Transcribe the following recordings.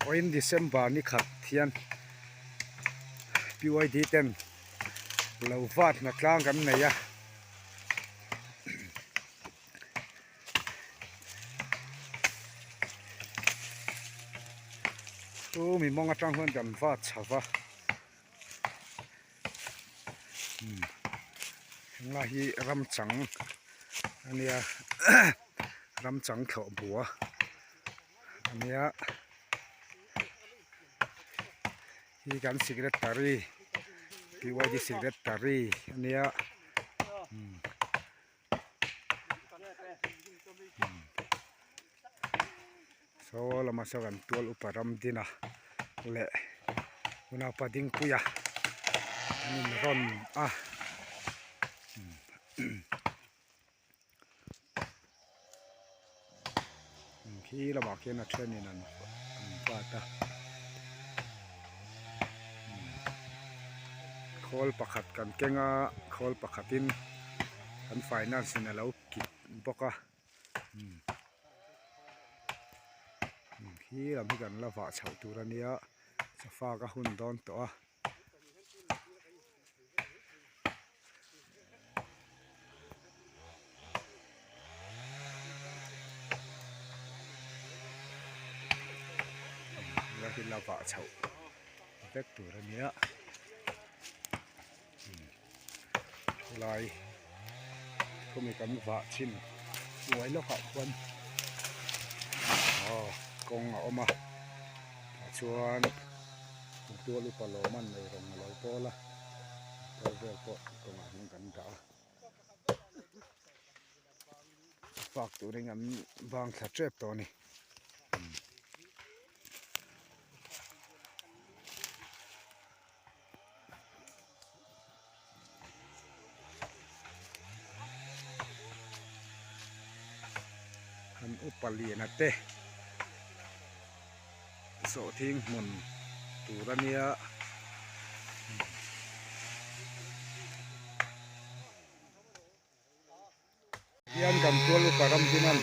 Vawiin December ni khat hian PYD ten lo vat hna tlang kan nei a. Chu mi mawng atang chuan kan vat chho va henglai hi ram chang a nia ram chang thlawh bua a nia hi kan secretary PYD secretary a nia. Saw lama saw kan tual upa ram din a leh unaupa dingpuia an inrawn a khi lamah khian a thenin an vat a khawl pakhat kan keng a khawl pakhatin kan finance in a lo kit bawk a khi lam hi kan la vah chhoh tur a nia sofa ka hun dawn tawh a. Hi la vah chhoh vek tur a nia khawlai khawmi kan vah chin hnuai lawkah khuan aw kawng a awm a tah chuan tual upa lawm an nei rawng a lo pawl a motor vel pawh kawngah hian kan dah a park turin an bang thla tep tawh a ni. An upa lian a te sawhthing hmun tur a nia. Hian kan tual upa ram hian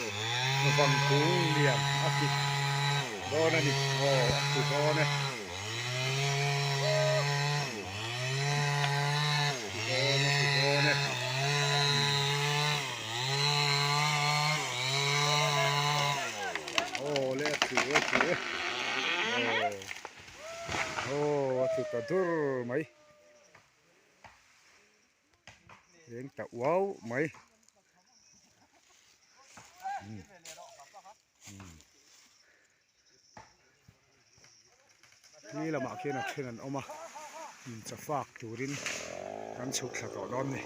vangkung lian a kit dawn a ni aw a tlu dawn e tlu dawn a tlu dawn e aw le a tlu a tlu e aw aw a tlu ta dur mai. Eng ta uau mai ni lamah khian a then an awm a chawfak turin kan chhuk thla tawh dawn a ni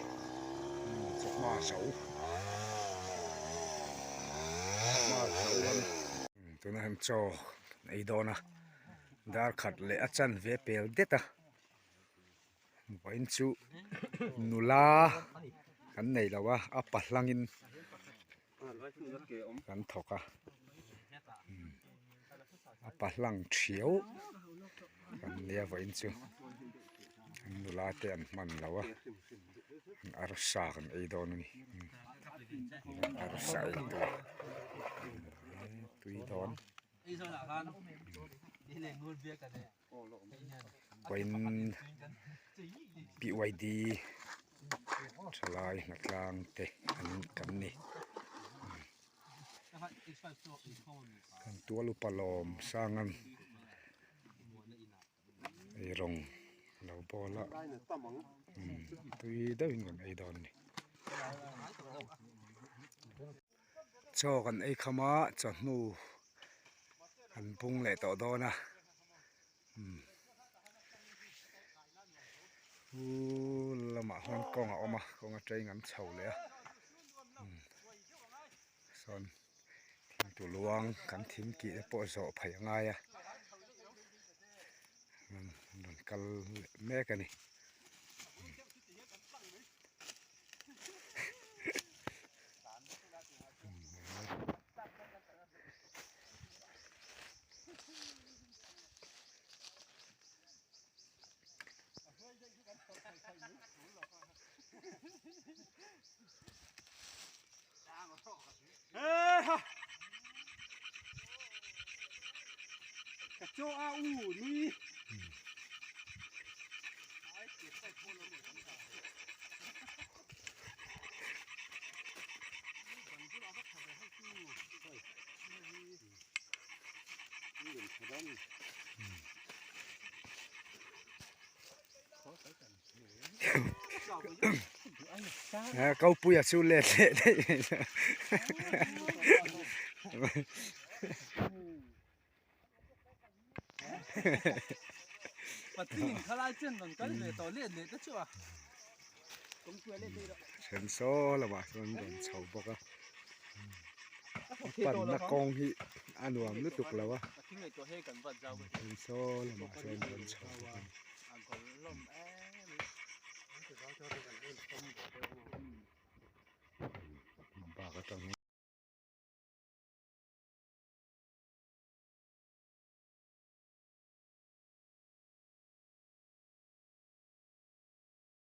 chawhma zo chawhma zo a ni tunah hian chaw kan ei dawn a dar khat leh a chanve pel det a. Vawiin chu nula kan nei lo a a pa hlangin kan thawk a a pa hlang thiau kan nia vawiin chu nula te an hman lo a arsa kan ei dawn a ni arsa ei tur tui dawn. Vawiin PYD thalai hnatlang te an kan ni kan tual upa lawm sang an eirawng a lo bawl a tui deuhin kan ei dawn a ni. Chaw kan ei kham a chawhnu kan bung leh tawh dawn a umm lamah hian kawng a awm a kawng atangin an chho leh a sawn thingtu luang kan thing tih te pawh zawh phei a ngai a rawn kal leh mek a ni. Kopuia chu let leh daih mai Then saw lamah chuan rawn chho bawk a a panna kawng hi a nuam lutuk lo a then saw lamah chuan rawn chho bawk a ni. Bak atang hi.